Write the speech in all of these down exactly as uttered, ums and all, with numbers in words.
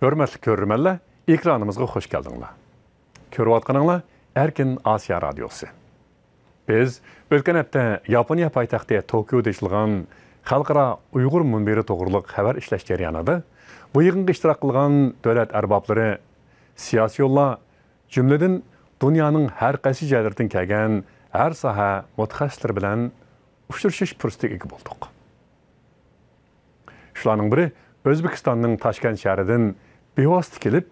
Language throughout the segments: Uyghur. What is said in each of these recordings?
ھۆرمەتلىك كۆرۈرمەنلەر، ئېكرانىمىزغا خۇش كەلدىڭلار. كۆرۈۋاتقىنىڭلار ئەركىن ئاسىيا رادىيوسى. بىز ئۆتكەن ھەپتە ياپونىيە پايتەختى توكيودا ئېچىلغان خەلقئارا ئۇيغۇر مۇنبىرى توغرۇلۇق خەۋەر ئىشلەش جەريانىدا بۇ يىغىنغا ئىشتىراك قىلغان دۆلەت ئەربابلىرى، سىياسىيونلار، جۈملىدىن دۇنيانىڭ ھەر قايسى جايلىرىدىن كەلگەن ھەر ساھە مۇتەخەسسىسلىرى بىلەن ئۇچرىشىش پۇرسىتىگە ئىگە بولدۇق. شۇلارنىڭ بىرى ئۆزبېكىستاننىڭ تاشكەنت شەھىرىدىن بىۋاسىتە كېلىپ،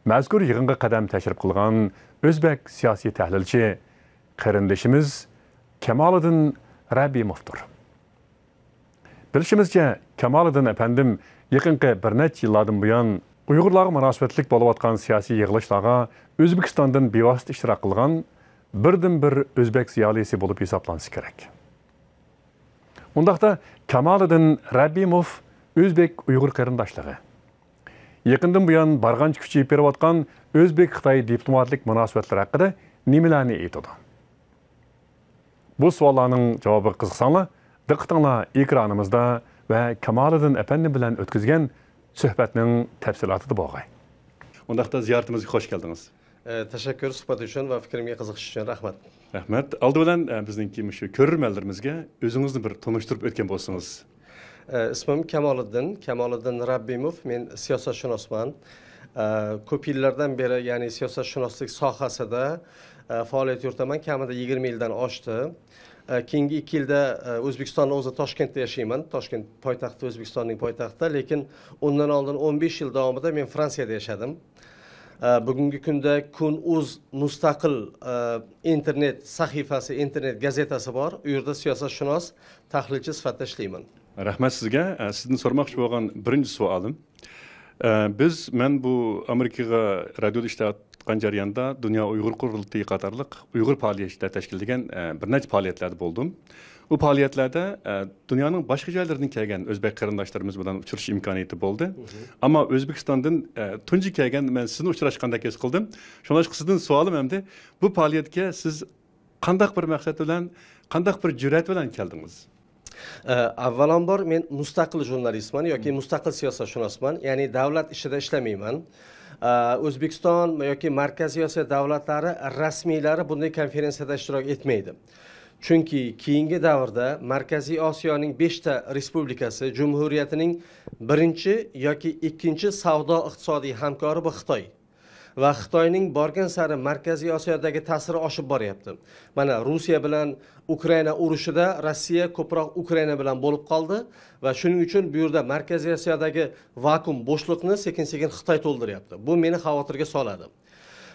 مەزكۇر يىغىنغا قەدەم تەشرىپ قىلغان ئۆزبەك سىياسىي تەھلىلچى قېرىندىشىمىز كامالىدىن رەبىموۋدۇر. بىلىشىمىزچە، كامالىدىن ئەپەندىم يېقىنقى بىر نەچچە يىللاردىن بۇيان ئۇيغۇرلارغا مۇناسىۋەتلىك بولۇۋاتقان سىياسىي يىغىلىشلارغا ئۆزبېكىستاندىن بىۋاسىتە ئىشتىراك قىلغان بىردىنبىر ئۆزبەك زىيالىيسى بولۇپ ھېسابلانسا كېرەك. ئۇنداقتا، كامالىدىن رەبىموف ئۆزبەك ئۇيغۇر قېرىنداشلىقى، يېقىندىن بۇيان بارغانچە كۈچىيىپ بېرىۋاتقان ئۆزبېك-خىتاي دىپلوماتىك مۇناسىۋەتلىرى ھەققىدە نېمىلەرنى ئېيتىدۇ؟ بۇ سوئاللارنىڭ جاۋابىغا قىزىقساڭلار، دىققىتىڭلار ئېكرانىمىزدا ۋە كامالىدىن ئەپەندىم بىلەن ئۆتكۈزگەن سۆھبەتنىڭ تەپسىلاتىدا بولغاي. ئۇنداقتا زىيارىتىمىزگە خوش كەلدىڭىز. ئە، تەشەككۈر سۇھبەت ئۈچۈن ۋە پىكرىمگە قىزىقىش ئۈچۈن رەھمەت. رەھمەت. ئالدى بىلەن، ئە، بىزنىڭكى مۇشۇ كۆرۈرمەنلىرىمىزگە ئۆزىڭىزنى بىر تونۇشتۇرۇپ ئۆتكەن بولسىڭىز. ئە، ئىسمىم كامالىدىن، كامالىدىن رەبىموف، مەن سىياسەتشۇناسمەن. ئە، كۆپ يىللاردىن بېرى، يەنى سىياسەتشۇناسلىق ساھەسىدە، ئە، پائالىيەت يۈرۈتەمەن، كەمىدە يىگىرمە يىلدىن ئاشتى. ئە، كېيىنكى ئىككى يىلدا، ئە، ئۆزبېكىستاننىڭ ئۆزى تاشكەنتتە ياشايمەن. تاشكەنت پايتەختى، ئۆزبېكىستاننىڭ پايتەختى. لېكىن ئۇندىن ئالدىن ئون بەش يىل داۋامىدا مەن فرانسىيەدە ياشىدىم. ئە، بۈگۈنكى كۈندە كۈن ئۇز مۇستەقىل، ئە، ئىنتېرنېت سەھىپەسى، ئىنتېرنېت گازېتاسى بار. ئۇ يەردە سىياسەتشۇناس، تەھلىلچى سۈپەتتە ئىشلەيمەن. رەھمەت سىزگە. ئە، سىزدىن سورىماقچى بولغان بىرىنچى سوئالىم، ئە، بىز، مەن بۇ ئامېرىكىغا رادىيودا ئىشلەۋاتقان جەرياندا دۇنيا ئۇيغۇر قۇرۇلتىيى قاتارلىق ئۇيغۇر پائالىيەتچىلەر تەشكىللىگەن، ئە، بىر نەچچە پائالىيەتلەردە بولدۇم. بۇ پائالىيەتلەردە، ئە، دۇنيانىڭ باشقا جايلىرىدىن كەلگەن ئۆزبەك قېرىنداشلىرىمىز بىلەن ئۇچرىشىش ئىمكانىيىتى بولدى. مھم. ئەمما ئۆزبېكىستاندىن، ئە، تۇنجى كەلگەن مەن سىزنى ئۇچراشقاندەك ھېس قىلدىم. شۇڭلاشقا سىزدىن سوئالىم ئەمدى، بۇ پائالىيەتكە سىز قانداق بىر مەقسەت بىلەن، قانداق بىر جۈرئەت بىلەن كەلدىڭىز؟ ئە، ئاۋۋالامبار، مەن مۇستەقىل ژۇرنالىستمەن ياكى مم. مۇستەقىل سىياسەتشۇناسمەن، يەنى دەۋلەت ئىشىدا ئىشلىمەيمەن. ئە، ئۆزبېكىستان ياكى مەركەزىي ئاسىيا دەۋلەتلىرى رەسمىيلىرى بۇنداق كونفېرېنسىيەدە ئىشتىراك ئەتمەيدۇ. چۈنكى كېيىنكى دەۋردە مەركەزىي ئاسىيانىڭ بەشتە رېسپۇبلىكىسى، جۇمھۇرىيىتىنىڭ بىرىنچى ياكى ئىككىنچى ساۋدا ئىقتىسادىي ھەمكارى بۇ خىتاي. ۋە خىتاينىڭ بارغانسېرى مەركەزىي ئاسىيادىكى تەسىرى ئاشىپ بارىياپتۇ. مانا، روسىيە بىلەن ئۇكرائىنا ئۇرۇشىدا روسىيە كۆپرەك ئۇكرائىنا بىلەن بولۇپ قالدى ۋە شۇنىڭ ئۈچۈن بۇ يەردە مەركەزىي ئاسىيادىكى ۋاكۇئۇم، بوشلۇقنى سەكىن-سەكىن خىتاي تولدۇرۇۋاتىدۇ. بۇ مېنى خەۋەرگە سالىدۇ.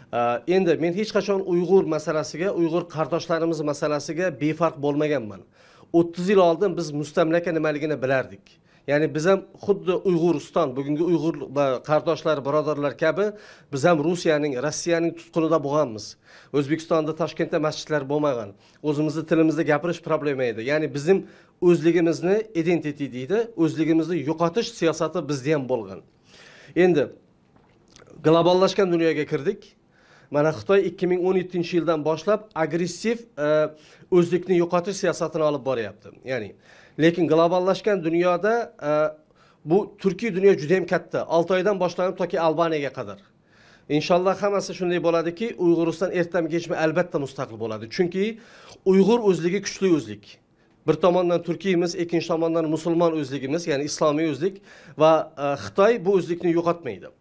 ئە، ئەمدى مەن ھېچقاچان ئۇيغۇر مەسىلىسىگە، ئۇيغۇر قېرىنداشلىرىمىز مەسىلىسىگە بىفەرق بولمىغانمەن. ئوتتۇز يىل ئالدىن بىز مۇستەملىكە نېمىلىكىنى بىلەتتۇق. يەنى بىز ھەم خۇددى ئۇيغۇرىستان، بۈگۈنكى ئۇيغۇر قېرىنداشلار، بۇرادەرلەر كەبى، بىز ھەم روسىيەنىڭ، روسىيەنىڭ تۇتقۇنىدا بولغانمىز. ئۆزبېكىستاندا، تاشكەنتتە مەسچىتلەر بولمىغان. ئۆزىمىزنىڭ تىلىمىزدا گەپلىشىش پروبلېما ئىدى. يەنى بىزنىڭ ئۆزلۈكىمىزنى، ئىدېنتىتى دەيدۇ، ئۆزلۈكىمىزنى يوقىتىش سىياسىتى بىزدە ھەم بولغان. ئەمدى گلوباللاشقان دۇنياغا كىردۇق. مانا، خىتاي ئىككى مىڭ ئون يەتتىنچى يىلدىن باشلاپ ئاگرېسسىپ، ئە، ئۆزلۈكنى يوقىتىش سىياسىتىنى ئېلىپ بارىياپتۇ. يەنى، لېكىن گلوباللاشقان دۇنيادا، ئە، بۇ تۈركىي دۇنيا جۈدەم كاتتا. ئالتايدىن باشلاپ تاكى ئالبانىيەگە قەدەر. ئىنشاللا ھەممىسى شۇنداق بولىدۇكى، ئۇيغۇرىستان ئەتىدىن كېچىمۇ ئەلۋەتتە مۇستەقىل بولىدۇ. چۈنكى ئۇيغۇر ئۆزلۈكى كۈچلۈك ئۆزلۈك. بىر تاماندىن تۈركىيىمىز، ئىككىنچى تاماندىن مۇسۇلمان ئۆزلۈكىمىز، يەنى ئىسلامىي ئۆزلۈك ۋە، ئە، خىتاي بۇ ئۆزلۈكنى يوقاتمايدۇ.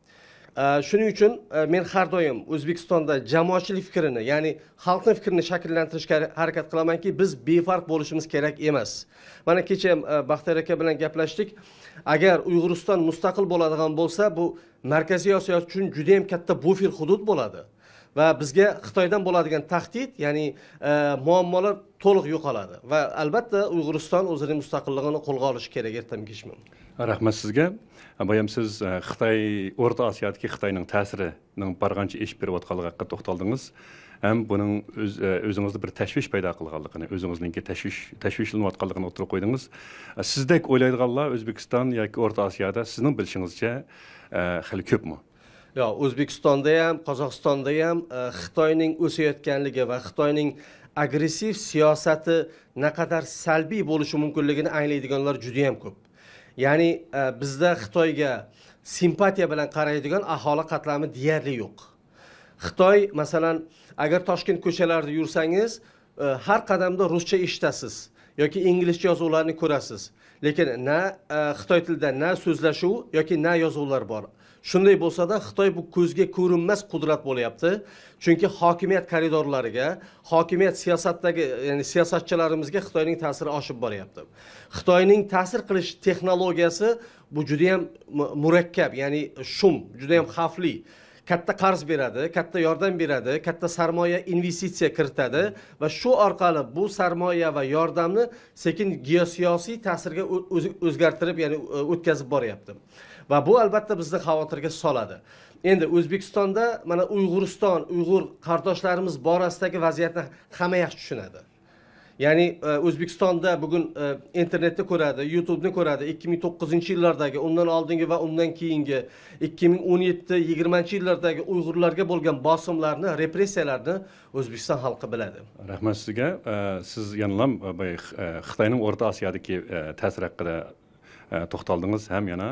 ئە، شۇنىڭ ئۈچۈن، ئە، مەن ھەر دائىم ئۆزبېكىستاندا جامائەتچىلىك پىكرىنى، يەنى خەلقنىڭ پىكرىنى شەكىللەندۈرۈشكە ھەر-، ھەرىكەت قىلىمەنكى، بىز بىفەرق بولۇشىمىز كېرەك ئەمەس. مانا كېچە، ئە، باختىيار ئاكا بىلەن گەپلەشتۇق. ئەگەر ئۇيغۇرىستان مۇستەقىل بولىدىغان بولسا، بۇ مەركەزىي ئاسىيا ئۈچۈن جۈدەم كاتتا بۇفېر ھۇدۇد بولىدۇ. ۋە بىزگە خىتايدىن بولىدىغان تەھدىت، يەنى، ئە، مۇئاممالار تولۇق يوقىلىدۇ. ۋە ئەلۋەتتە، ئۇيغۇرىستان ئۆزىنىڭ مۇستەقىللىقىنى قولغا ئېلىشى كېرەك ئەتىدىن كېچىمۇ. رەھمەت سىزگە. بايام سىز، ئە، خىتاي ئورتا ئاسىيادىكى خىتاينىڭ تەسىرىنىڭ بارغانچە ئېشىپ بېرىۋاتقانلىقى ھەققىدە توختالدىڭىز. ھەم بۇنىڭ ئۆز-، ئە، ئۆزىڭىزدە بىر تەشۋىش پەيدا قىلغانلىقىنى، ئۆزىڭىزنىڭكى تەشۋىش، تەشۋىشلىنىۋاتقانلىقىنى ئوتتۇرىغا قويدىڭىز. ئە، سىزدەك ئويلايدىغانلار ئۆزبېكىستان ياكى ئورتا ئاسىيادا سىزنىڭ بىلىشىڭىزچە، ئە، خېلى كۆپمۇ؟ يا، ئۆزبېكىستاندا ھەم، قازاقىستاندا ھەم، ئە، خىتاينىڭ ئۆسۈۋاتقانلىقى ۋە خىتاينىڭ ئاگرېسسىپ سىياسىتى نەقەدەر سەلبىي بولۇشى مۇمكىنلىكىنى ئاڭلايدىغانلار جۈدەيەم كۆپ. يەنى، ئە، بىزدە خىتايغا سىمپاتىيە بىلەن قارايدىغان ئاھالە قاتلامى دېيەرلىك يوق. خىتاي، مەسىلەن، ئەگەر تاشكەنت كوچىلىرىدا يۈرسەڭىز، ئە، ھەر قەدەمدە رۇسچە ئىشىتەسىز ياكى ئىنگلىزچە يازغۇلارنى كۆرەسىز. لېكىن نە، ئە، خىتاي تىلىدا نە سۆزلەشۈ ياكى نە يازغۇلار بار. شۇنداي بولسا-دا، خىتاي بۇ كۆزگە كۆرۈنمەس قۇدرەت بولۇۋاتىدۇ. چۈنكى ھاكىمىيەت كارىدورلىرىغا، ھاكىمىيەت سىياسەتتىكى، يەنى سىياسەتچىلىرىمىزگە خىتاينىڭ تەسىرى ئاشىپ بارىۋاتىدۇ. خىتاينىڭ تەسىر قىلىش تېخنولوگىيەسى بۇ جۇدىيەم مۇ-، مۇرەككەپ، يەنى شۇم، جۇدىيەم خەۋپلىك. كاتتا قەرز بېرىدۇ، كاتتا ياردەم بېرىدۇ، كاتتا سەرمايە، ئىنۋېستىتسىيە كىرىتىدۇ ۋە شۇ ئارقىلىق بۇ سەرمايە ۋە ياردەمنى سېكىن گېئوسىياسىي تەسىرگە ئۆ-، ئۆز-، ئۆزگەرتىپ، يەنى ئۆ-، ئۆتكۈزۈپ بارىۋاتىدۇ. ۋە بۇ، ئەلبەتتە، بىزنى خەۋپكە سالىدۇ. ئەمدى ئۆزبېكىستاندا، مانا، ئۇيغۇرىستان، ئۇيغۇر قېرىنداشلىرىمىز بارىسىدىكى ۋەزىيەتنى ھەممە ياخشى چۈشىنىدۇ. يەنى، ئە، ئۆزبېكىستاندا بۈگۈن، ئە، ئىنتېرنېتنى كۆرەدۇ، يۇتۇبنى كۆرەدۇ، ئىككى مىڭ توققۇزىنچى يىللاردىكى، ئۇندىن ئالدىنقى ۋە ئۇندىن كېيىنكى ئىككى مىڭ ئون يەتتە، يىگىرمىنچى يىللاردىكى ئۇيغۇرلارغا بولغان باسىملارنى، رېپرېسسىيەلەرنى ئۆزبېكىستان خەلقى بىلىدۇ. رەھمەت سىزگە. ئە، سىز يەنىلا، ئە، بايا، ئە، خىتاينىڭ ئورتا ئاسىيادىكى، ئە، تەسىرى ھەققىدە ئە، توختالدىڭىز ھەم يەنە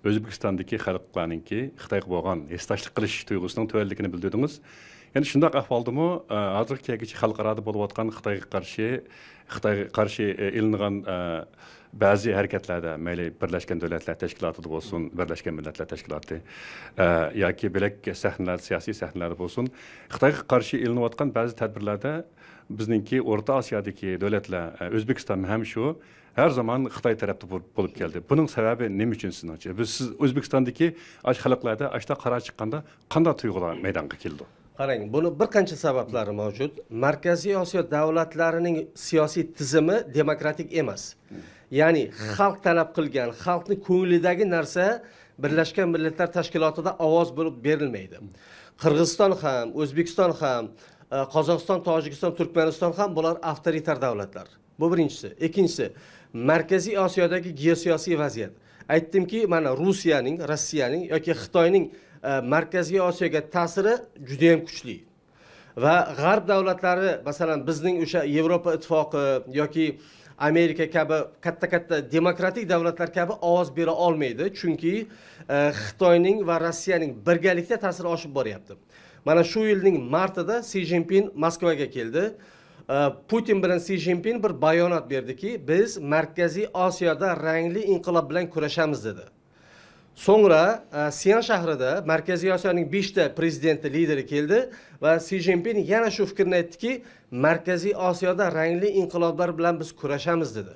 ئۆزبېكىستاندىكى خەلقلەرنىڭكى خىتايغا بولغان ھېسداشلىق قىلىش تۇيغۇسىنىڭ تۆۋەنلىكىنى بىلدۈردىڭىز. يەنە شۇنداق ئەھۋالدىمۇ، ئە، ھازىرغا كەلگۈچە خەلقئارادا بولۇۋاتقان خىتايغا قارشى، خىتايغا قارشى، ئە، ئېلىنغان، ئە، بەزى ھەرىكەتلەردە، مەيلى بىرلەشكەن دۆلەتلەر تەشكىلاتىدا بولسۇن، بىرلەشكەن مىللەتلەر تەشكىلاتى، ئە، ياكى بۆلەك سەھنىلەردە، سىياسىي سەھنىلەردە بولسۇن، خىتايغا قارشى ئېلىنىۋاتقان بەزى تەدبىرلەردە بىزنىڭكى ئورتا ئاسىيادىكى دۆلەتلەر، ئە، ئۆزبېكىستانمۇ ھەم شۇ، ھەر زامان خىتاي تەرەپتە بول-، بولۇپ كەلدى. بۇنىڭ سەۋەبى نېمە ئۈچۈن سىزنىڭچە؟ بىز، سىز ئۆزبېكىستاندىكى ئاشۇ خەلقلەردە ئاشۇنداق قارار چىققاندا قانداق تۇيغۇلار مەيدانغا كېلىدۇ؟ قاراڭ، بۇنى بىر قانچە سەۋەبلەر مەۋجۇت. مەركەزىي ئاسىيا دۆلەتلىرىنىڭ سىياسىي تىزىمى دېموكراتىك ئەمەس. يەنى خەلق تەلەپ قىلغان، خەلقنىڭ كۆڭلىدىكى نەرسە بىرلەشكەن مىللەتلەر تەشكىلاتىدا ئاۋاز بولۇپ بېرىلمەيدۇ. قىرغىزىستان ھەم، ئۆزبېكىستان ھەم، ئە، قازاقىستان، تاجىكىستان، تۈركمەنىستان ھەم بۇلار ئاۋتورىتار دۆلەتلەر. بۇ بىرىنچىسى. ئىككىنچىسى، مەركىزىي ئاسىيادىكى گېئوسىياسىي ۋەزىيەت. ئېيتتىمكى، مانا، روسىيەنىڭ، روسىيەنىڭ ياكى خىتاينىڭ، ئە، مەركىزىي ئاسىياگە تەسىرى جۇدىيەم كۈچلۈك. ۋە غەرب دۆلەتلىرى، مەسىلەن، بىزنىڭ ئوشۇ ياۋروپا ئىتتىپاقى ياكى ئامېرىكا كەبى كاتتا-كاتتا دېموكراتىك دۆلەتلەر كەبى ئاۋاز بېرە ئالمايدۇ. چۈنكى، ئە، خىتاينىڭ ۋە روسىيەنىڭ بىرگەلىكتە تەسىرى ئاشىپ بارىۋاتىدۇ. مانا شۇ يىلنىڭ مارتىدا سى جىنپىن موسكۋاغا كەلدى. ئە، پۇتىن بىلەن سى جىنپىن بىر بايانات بەردىكى، «بىز مەركىزىي ئاسىيادا رەڭلىك ئىنقىلاب بىلەن كۈرەشىمىز» دېدى. سوڭرا، ئە، سىئان شەھىرىدە مەركىزىي ئاسىيانىڭ بەشتە پرېزىدېنتى، لىدېرى كەلدى ۋە سى جىنپىن يەنە شۇ پىكىرنى ئېيتتىكى، «مەركىزىي ئاسىيادا رەڭلىك ئىنقىلابلار بىلەن بىز كۈرەشىمىز» دېدى.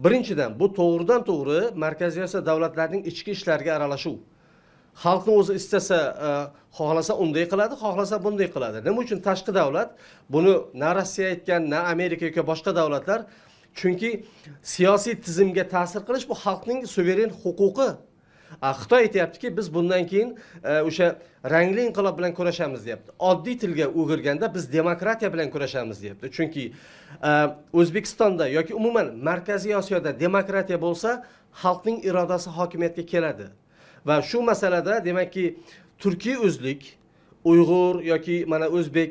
بىرىنچىدىن، بۇ توغرىدىن توغرا مەركىزىي ئاسىيا دۆلەتلەرنىڭ ئىچكى ئىشلىرىغا ئارىلىشىش. خەلقنى ئۆزى ئىستىسە، ئە، خالىسا ئۇنداق قىلىدۇ، خالىسا بۇنداق قىلىدۇ. نېمە ئۈچۈن تاشقى دۆلەت بۇنى نە روسىيە ئېيتقان، نە ئامېرىكا ياكى باشقا دۆلەتلەر؟ چۈنكى سىياسىي تىزىمگە تەسىر قىلىش بۇ خەلقنىڭ سۇۋېرېن ھوقۇقى. ئا، خىتاي ئېيتىۋاتىدۇكى، «بىز بۇندىن كېيىن، ئە، ئوشۇ رەڭلىك ئىنقىلاب بىلەن كۈرەشىمىز» دەپ. ئاددىي تىلگە ئۆگەرگەندە، «بىز دېموكراتىيە بىلەن كۈرەشىمىز» دەپتۇ. چۈنكى، ئە، ئۆزبېكىستاندا ياكى ئومۇمەن مەركىزىي ئاسىيادا دېموكراتىيە بولسا، خەلقنىڭ ئىرادىسى ھاكىمىيەتكە كېلىدۇ. ۋە شۇ مەسىلىدە، دېمەككى، تۈركىي ئۆزلۈك، ئۇيغۇر ياكى، مانا، ئۆزبېك،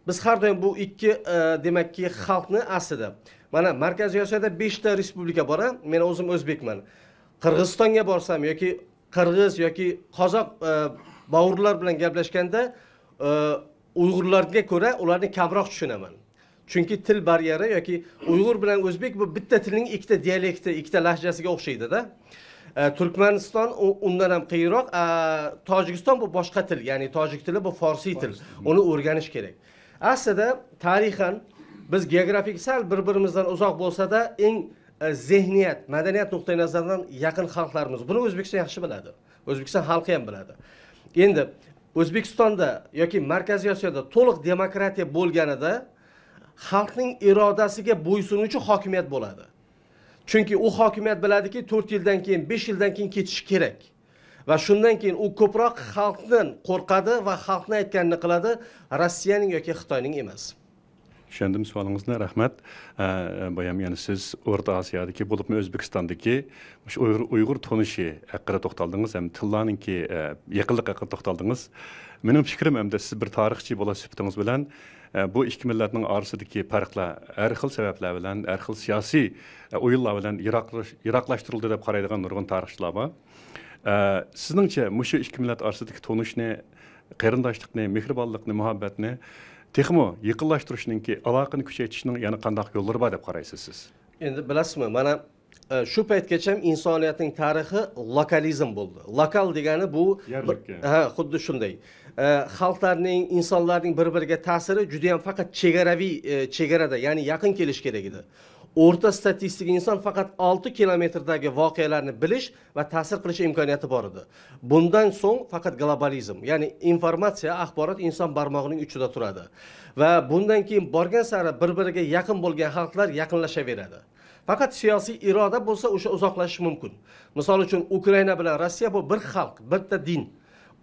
بىز ھەر دائىم بۇ ئىككى، ئە، دېمەككى، خەلقنى ئەسلىدە، مانا، مەركەزىي ئاسىيادا بەشتە رېسپۇبلىكا بار، ھە؟ مەن ئۆزۈم ئۆزبېكمەن. قىرغىزىستانغا بارسام ياكى قىرغىز ياكى قازاق، ئە، باۋۇرلار بىلەن گەپلەشكەندە، ئە، ئۇيغۇرلارغا كۆرە ئۇلارنى كەمرەك چۈشىنەمەن. چۈنكى تىل باريېرى ياكى ئۇيغۇر بىلەن ئۆزبېك بۇ بىتتە تىلنىڭ ئىككىتە دىئالېكتى، ئىككىتە لەھجەسىگە ئوخشايدۇ-دە. ئە، تۈركمەنىستان ئۇ-، ئۇندىن ھەم قىيىنراق. ئە، تاجىكىستان بۇ باشقا تىل، يەنى تاجىك تىلى بۇ فارسىي تىل. ئۇنى ئۆگىنىش كېرەك. ئەسلىدە تارىخەن بىز گېئوگرافىك سەل بىر-بىرىمىزدىن ئۇزاق بولسا-دا، ئەڭ، ئە، زېھنىيەت، مەدەنىيەت نۇقتىئى نەزەرىدىن يېقىن خەلقلىرىمىز. بۇنى ئۆزبېكىستان ياخشى بىلىدۇ. ئۆزبېكىستان خەلقى ھەم بىلىدۇ. ئەمدى ئۆزبېكىستاندا ياكى مەركەزىي ئاسىيادا تولۇق دېموكراتىيە بولغانىدا خەلقنىڭ ئىرادىسىگە بويسۇنغۇچى ھاكىمىيەت بولىدۇ. چۈنكى ئۇ ھاكىمىيەت بىلەدىكى، تۆت يىلدىن كېيىن، بەش يىلدىن كېيىن كېتىشى كېرەك. ۋە شۇندىن كېيىن ئۇ كۆپرەك خەلقتىن قورقىدۇ ۋە خەلقنىڭ ئېيتقىنىنى قىلىدۇ، روسىيەنىڭ ياكى خىتاينىڭ ئەمەس. چۈشەندىم سوئالىڭىزنى، رەھمەت. ئە، بايام يەنە سىز ئورتا ئاسىيادىكى، بولۇپمۇ ئۆزبېكىستاندىكى مۇشۇ ئۇيغۇر، ئۇيغۇر تونۇشى ھەققىدە توختالدىڭىز ھەم تىللارنىڭكى، ئە، يېقىنلىقى ھەققىدە توختالدىڭىز. مېنىڭ پىكرىم، ئەمدى سىز بىر تارىخچى بولاش سۈپىتىڭىز بىلەن، ئە، بۇ ئىككى مىللەتنىڭ ئارىسىدىكى پەرقلەر ھەر خىل سەۋەبلەر بىلەن، ھەر خىل سىياسىي، ئە، ئويۇنلار بىلەن يىراقلاش-، يىراقلاشتۇرۇلدى دەپ قارايدىغان نۇرغۇن تارىخچىلار بار. ئە، سىزنىڭچە مۇشۇ ئىككى مىللەت ئارىسىدىكى تونۇشنى، قېرىنداشلىقنى، مېھرىبانلىقنى، مۇھەببەتنى تېخىمۇ يېقىنلاشتۇرۇشنىڭكى، ئالاقىنى كۈچەيتىشنىڭ يەنە قانداق يوللىرى بار دەپ قارايسىز سىز؟ ئەمدى بىلەسىزمۇ، مانا، ئە، شۇ پەيتكىچە ئىنسانىيەتنىڭ تارىخى لوكالىزم بولدى. لوكال دېگەنى بۇ يەرلىك، بىر، ھە، خۇددى شۇنداق. ئە، خەلقلەرنىڭ، ئىنسانلارنىڭ بىر-بىرىگە تەسىرى جۈدىيەم پەقەت چېگراۋى، ئە، چېگرادا، يەنى ياقىن كېلىش كېرەك ئىدى. ئورتا ستاتىستىك ئىنسان پەقەت ئالتە كىلومېتىردىكى ۋەقەلەرنى بىلىش ۋە تەسىر قىلىش ئىمكانىيىتى بار ئىدى. بۇندىن سوڭ پەقەت گلوبالىزم، يەنى ئىنفورماتسىيە، ئاخبارات ئىنسان بارماغىنىڭ ئۇچىدا تۇرىدۇ. ۋە بۇندىن كېيىن بارغانسېرى بىر-بىرىگە يېقىن بولغان خەلقلەر يېقىنلىشىۋېرىدۇ. پەقەت سىياسىي ئىرادە بولسا، ئوشۇ ئۇزاقلىشىشى مۇمكىن. مىسال ئۈچۈن، ئۇكرائىنا بىلەن روسىيە بۇ بىر خەلق، بىرتە دىن.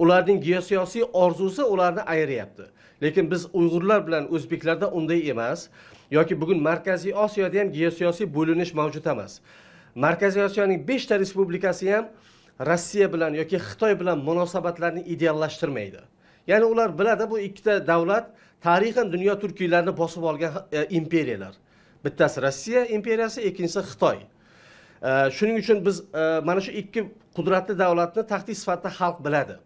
ئۇلارنىڭ گېئوسىياسىي ئارزۇسى ئۇلارنى ئايرىيەتتى. لېكىن بىز ئۇيغۇرلار بىلەن ئۆزبېكلەردە ئۇنداق ئەمەس. ياكى بۈگۈن مەركەزىي ئاسىيادا ھەم گېئوسىياسىي بۆلۈنۈش مەۋجۇت ئەمەس. مەركەزىي ئاسىيانىڭ بەشتە رېسپۇبلىكاسى ھەم روسىيە بىلەن ياكى خىتاي بىلەن مۇناسىۋەتلەرنى ئىدېئاللاشتۇرمايدۇ. يەنى ئۇلار بىلەدۇ، بۇ ئىككىتا دۆلەت تارىخەن دۇنيا تۈركىيىلەرنى باسىپ ئالغان، ئە، ئىمپېرىيەلەر. بىتتەسى روسىيە ئىمپېرىيەسى، ئىككىنچىسى خىتاي. ئە، شۇنىڭ ئۈچۈن بىز، ئە، مانا شۇ ئىككى قۇدرەتلىك دۆلەتنى تەھدىت سۈپەتتە خەلق بىلەدۇ.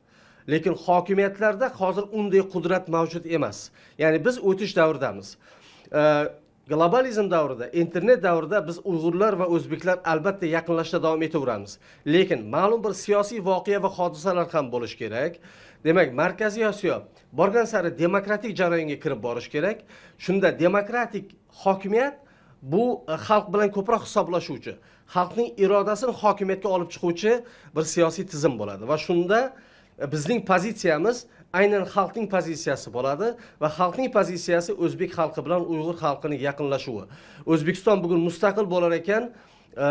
لېكىن ھاكىمىيەتلەردە ھازىر ئۇنداق قۇدرەت مەۋجۇت ئەمەس. يەنى بىز ئۆتۈش دەۋرىدىمىز. ئە، گلوبالىزم دەۋرىدە، ئىنتېرنېت دەۋرىدە بىز ئۇيغۇرلار ۋە ئۆزبېكلەر ئەلبەتتە يېقىنلاشىشتا داۋام ئېتىۋېرىمىز. لېكىن مەلۇم بىر سىياسىي ۋەقە ۋە ھادىسىلەر ھەم بولۇشى كېرەك. دېمەك، مەركەزىي ئاسىيا بارغانسېرى دېموكراتىك جەريانغا كىرىپ بورۇشى كېرەك. شۇندا دېموكراتىك ھاكىمىيەت بۇ، ئە، خەلق بىلەن كۆپرەك ھېسابلاشقۇچى، خەلقنىڭ ئىرادىسىنى ھاكىمىيەتكە ئېلىپ چىققۇچى بىر سىياسىي تىزىم بولىدۇ. ۋە شۇندا، ئە، بىزنىڭ پوزىتسىيەمىز ئەينەن خەلقنىڭ پوزىتسىيەسى بولىدۇ. ۋە خەلقنىڭ پوزىتسىيەسى ئۆزبېك خەلقى بىلەن ئۇيغۇر خەلقىنىڭ يېقىنلىشىشى. ئۆزبېكىستان بۈگۈن مۇستەقىل بولار ئىكەن، ئە،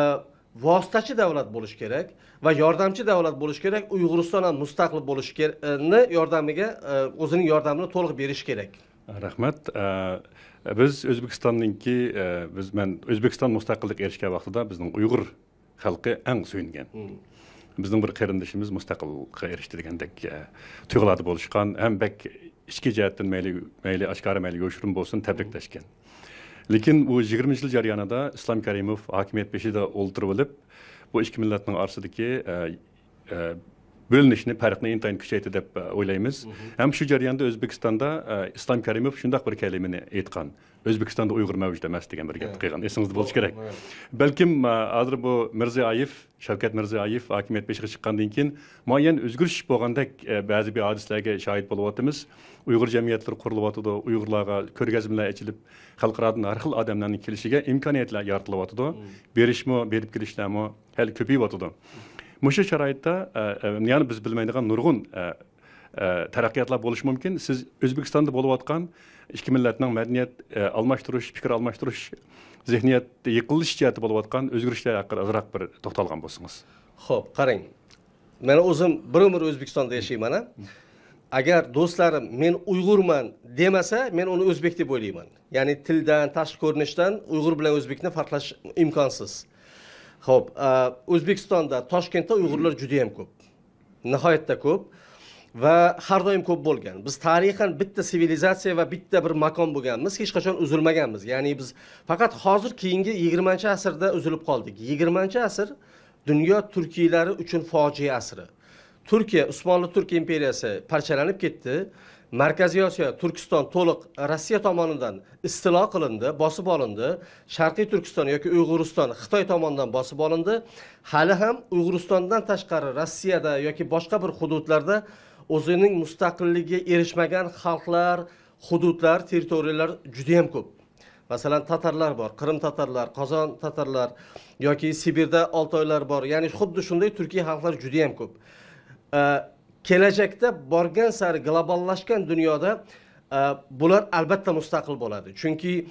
ۋاسىتىچى دۆلەت بولۇشى كېرەك ۋە ياردەمچى دۆلەت بولۇشى كېرەك. ئۇيغۇرىستان ھەم مۇستەقىل بولۇشى كېر-، ئە، نى ياردەمىگە، ئە، ئۆزىنىڭ ياردەمىنى تولۇق بېرىشى كېرەك. رەھمەت. ئە، بىز ئۆزبېكىستاننىڭكى، ئە، بىز، مەن ئۆزبېكىستان مۇستەقىللىققا ئېرىشكەن ۋاقتىدا بىزنىڭ ئۇيغۇر خەلقى ئەڭ سۆيۈنگەن. مم. بىزنىڭ بىر قېرىندىشىمىز مۇستەقىللىققا ئېرىشتى دېگەندەك، ئە، تۇيغۇلاردا بولۇشقان، ھەم بەك ئىچكى جەھەتتىن مەيلى، مەيلى ئاشكارا، مەيلى يوشۇرۇن بولسۇن، تەبرىكلەشكەن. لېكىن بۇ يىگىرمە يىل جەريانىدا ئىسلام كەرىموف ھاكىمىيەت بېشىدا ئولتۇرۇۋېلىپ، بۇ ئىككى مىللەتنىڭ ئارىسىدىكى، ئە، ئە، بۆلۈنۈشنى، پەرقنى ئىنتايىن كۈچەيتتى دەپ، ئە، ئويلايمىز. مهم. ھەم شۇ جەرياندا ئۆزبېكىستاندا، ئە، ئىسلام كەرىموف شۇنداق بىر كەلىمىنى ئېيتقان، «ئۆزبېكىستاندا ئۇيغۇر مەۋجۇت ئەمەس» دېگەن بىر گەپنى قىلغان. ئېسىڭىزدە بولۇشى كېرەك. بەلكىم، ئە، ھازىر بۇ مىرزىيايېف، شەۋكەت مىرزىيايېف ھاكىمىيەت بېشىغا چىققاندىن كېيىن مۇئەييەن ئۆزگىرىش بولغاندەك، ئە، بەزى بىر ھادىسىلەرگە شاھىت بولۇۋاتىمىز. ئۇيغۇر جەمئىيەتلىرى قۇرۇلۇۋاتىدۇ، ئۇيغۇرلارغا كۆرگەزمىلەر ئېچىلىپ، خەلقئارادىن ھەر خىل ئادەملەرنىڭ كېلىشىگە ئىمكانىيەتلەر يارىتىلىۋاتىدۇ. بېرىشمۇ، بېرىپ كېلىشلەرمۇ ھېلى كۆپىيىۋاتىدۇ. مۇشۇ شارائىتتا، ئە، ئە، يەنە بىز بىلمەيدىغان نۇرغۇن، ئە، ئە، تەرەققىياتلار بولۇشى مۇمكىن. سىز ئۆزبېكىستاندا بولۇۋاتقان ئىككى مىللەتنىڭ مەدەنىيەت، ئە، ئالماشتۇرۇش، پىكىر ئالماشتۇرۇش، زېھنىيەت يېقىنلىشىش جەھەتتە بولۇۋاتقان ئۆزگىرىشلەر ھەققىدە ئازراق بىر توختالغان بولسىڭىز. خوپ، قاراڭ. مەن ئۆزۈم بىر ئۆمۈر ئۆزبېكىستاندا ياشايمەن، ھە. ئەگەر دوستلارىم «مەن ئۇيغۇرمەن» دېمىسە، مەن ئۇنى ئۆزبېك دەپ ئويلايمەن. يەنى تىلدىن، تاشقى كۆرۈنۈشتىن ئۇيغۇر بىلەن ئۆزبېكنى پەرقلەش ئىمكانسىز. خوپ، ئە، ئۆزبېكىستاندا، تاشكەنتتە ئۇيغۇرلار جۈدەيەم كۆپ. ناھايىتى كۆپ. ۋە ھەر دائىم كۆپ بولغان. بىز تارىخەن بىتتە سىۋىلىزاتسىيە ۋە بىتتە بىر ماكان بولغانمىز، ھېچقاچان ئۈزۈلمىگەنمىز. يەنى بىز پەقەت ھازىر كېيىنكى يىگىرمىنچى ئەسىردە ئۈزۈلۈپ قالدۇق. يىگىرمىنچى ئەسىر دۇنيا تۈركىيلەر ئۈچۈن فاجىئە ئەسىرى. تۈركىيە، ئوسمانلى تۈرك ئىمپېرىيەسى پارچىلىنىپ كەتتى. مەركەزىي ئاسىيا، تۈركىستان تولۇق روسىيە تامانىدىن ئىستىلا قىلىندى، باسىپ ئالىندى. شەرقىي تۈركىستان ياكى ئۇيغۇرىستان خىتاي تامانىدىن باسىپ ئالىندى. ھېلى ھەم ئۇيغۇرىستاندىن تاشقىرى روسىيەدە ياكى باشقا بىر ھۇدۇدلاردا ئۆزىنىڭ مۇستەقىللىكىگە ئېرىشمىگەن خەلقلەر، ھۇدۇدلار، تېررىتورىيەلەر جۈدەيەم كۆپ. مەسىلەن، تاتارلار بار، قىرىم تاتارلار، قازان تاتارلار ياكى سىبىردا ئالتايلار بار. يەنى خۇددى شۇنداق تۈركىي خەلقلەر جۈدەيەم كۆپ. ئە، كېلەچەكتە بارغانسېرى گلوباللاشقان دۇنيادا، ئە، بۇلار ئەلۋەتتە مۇستەقىل بولىدۇ. چۈنكى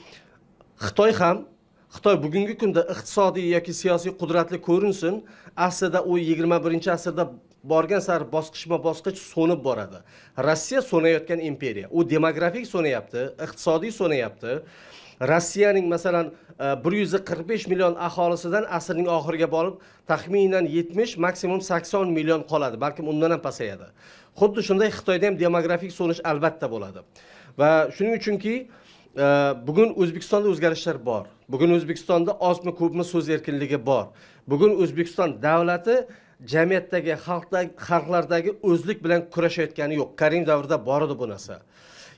خىتاي ھەم، خىتاي بۈگۈنكى كۈندە ئىقتىسادىي ياكى سىياسىي قۇدرەتلىك كۆرۈنسۇن، ئەسلىدە ئۇ يىگىرمە بىرىنچى ئەسىردە بارغانسېرى باسقۇچما باسقۇچ سۇنۇپ بارىدۇ. روسىيە سۇنۇۋاتقان ئىمپېرىيە. ئۇ دېموگرافىك سۇنۇۋاتىدۇ، ئىقتىسادىي سۇنۇۋاتىدۇ. روسىيەنىڭ، مەسىلەن، ئە، بىر يۈز قىرىق بەش مىليون ئاھالىسىدىن ئەسىرنىڭ ئاخىرىغا بولۇپ، تەخمىنەن يەتمىش، ماكسىمۇم سەكسەن مىليون قالىدۇ، بەلكىم ئۇندىن ھەم پەسەيىدۇ. خۇددى شۇنداق خىتايدا ھەم دېموگرافىك سۇنۇش ئەلۋەتتە بولىدۇ. ۋە شۇنىڭ ئۈچۈنكى، ئە، بۈگۈن ئۆزبېكىستاندا ئۆزگىرىشلەر بار. بۈگۈن ئۆزبېكىستاندا ئازمۇ كۆپمۇ سۆز ئەركىنلىكى بار. بۈگۈن ئۆزبېكىستان دۆلىتى جەمئىيەتتىكى، خەلقتە-، خەلقلەردىكى ئۆزلۈك بىلەن كۈرەشەيتكەنى يوق. كەرىموف دەۋرىدە بار ئىدى بۇ نەرسە.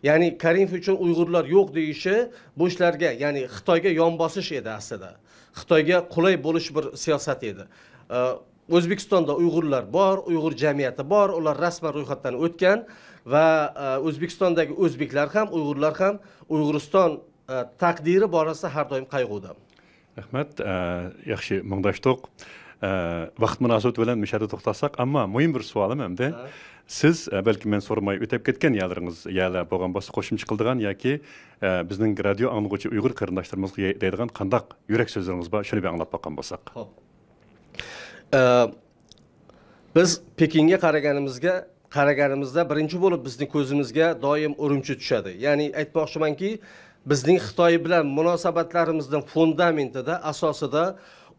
يەنى كەرىموف ئۈچۈن ئۇيغۇرلار يوق دېيىشى بۇ ئىشلارغا، يەنى خىتايغا يان باسىش ئىدى ئەسلىدە. خىتايغا قولاي بولۇش بىر سىياسەت ئىدى. ئە، ئۆزبېكىستاندا ئۇيغۇرلار بار، ئۇيغۇر جەمئىيىتى بار، ئۇلار رەسمەن رويخەتتىن ئۆتكەن ۋە، ئە، ئۆزبېكىستاندىكى ئۆزبېكلەر ھەم، ئۇيغۇرلار ھەم ئۇيغۇرىستان، ئە، تەقدىرى بارىسىدا ھەر دائىم قايغۇدا. رەھمەت. ئە، ياخشى مۇڭداشتۇق. ئە، ۋاقىت مۇناسىۋىتى بىلەن مۇشۇ يەردە توختاتساق، ئەمما مۇھىم بىر سوئالىم ئەمدى. ھە. سىز، ئە، بەلكى مەن سورىماي ئۆتۈپ كەتكەن يەرلىرىڭىز، يەرلەر بولغان بولسا قوشۇمچە قىلىدىغان ياكى، ئە، بىزنىڭ رادىيو ئاڭلىغۇچى ئۇيغۇر قېرىنداشلىرىمىزغا دەيدىغان قانداق يۈرەك سۆزلىرىڭىز بار، شۇنى بىر ئاڭلاپ باققان بولساق. خوپ. ئە، بىز پېكىنگە قارىغىنىمىزگە، قارىغىنىمىزدا بىرىنچى بولۇپ بىزنىڭ كۆزىمىزگە دائىم ئۈرۈمچى چۈشىدۇ. يەنى ئېيتماقچىمەنكى، بىزنىڭ خىتاي بىلەن مۇناسىۋەتلىرىمىزنىڭ فۇندامېنتىدا، ئاساسىدا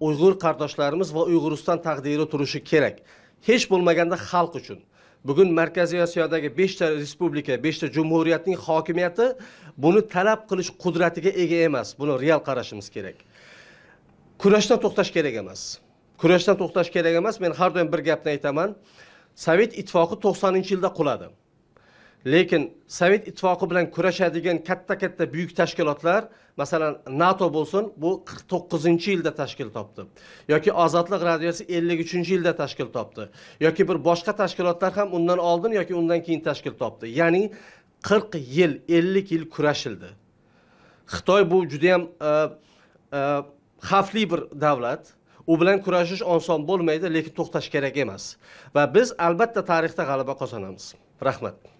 ئۇيغۇر قارداشلىرىمىز ۋە ئۇيغۇرىستان تەقدىرى تۇرۇشى كېرەك. ھېچ بولمىغاندا خەلق ئۈچۈن. بۈگۈن مەركىزىي ئاسىيادىكى بەشتە رېسپۇبلىكا، بەشتە جۇمھۇرىيەتنىڭ ھاكىمىيىتى بۇنى تەلەپ قىلىش قۇدرىتىگە ئىگە ئەمەس. بۇنى رېئال قارىشىمىز كېرەك. كۈرەشتىن توختاش كېرەك ئەمەس. كۈرەشتىن توختاش كېرەك ئەمەس. مەن ھەر دائىم بىر گەپنى ئېيتىمەن. سوۋېت ئىتتىپاقى توقسانىنچى يىلدا قۇلىدى. لېكىن سوۋېت ئىتتىپاقى بىلەن كۈرەشەدىگەن كاتتا-كاتتا بۈيۈك تەشكىلاتلار، مەسىلەن، ناتو بولسۇن، بۇ قىرىق توققۇزىنچى يىلدا تەشكىل تاپتى. ياكى ئازادلىق رادىيوسى ئەللىك ئۈچىنچى يىلدا تەشكىل تاپتى. ياكى بىر باشقا تەشكىلاتلار ھەم ئۇندىن ئالدىن ياكى ئۇندىن كېيىن تەشكىل تاپتى. يەنى قىرىق يىل، ئەللىك يىل كۈرەشىلدى. خىتاي بۇ جۈدەيەم، ئە، ئە، خەۋپلىك بىر دۆلەت. ئۇ بىلەن كۈرەشىش ئاسان بولمايدۇ، لېكىن توختاش كېرەك ئەمەس. ۋە بىز، ئەلبەتتە، تارىختا غەلىبە قازىنىمىز. رەھمەت.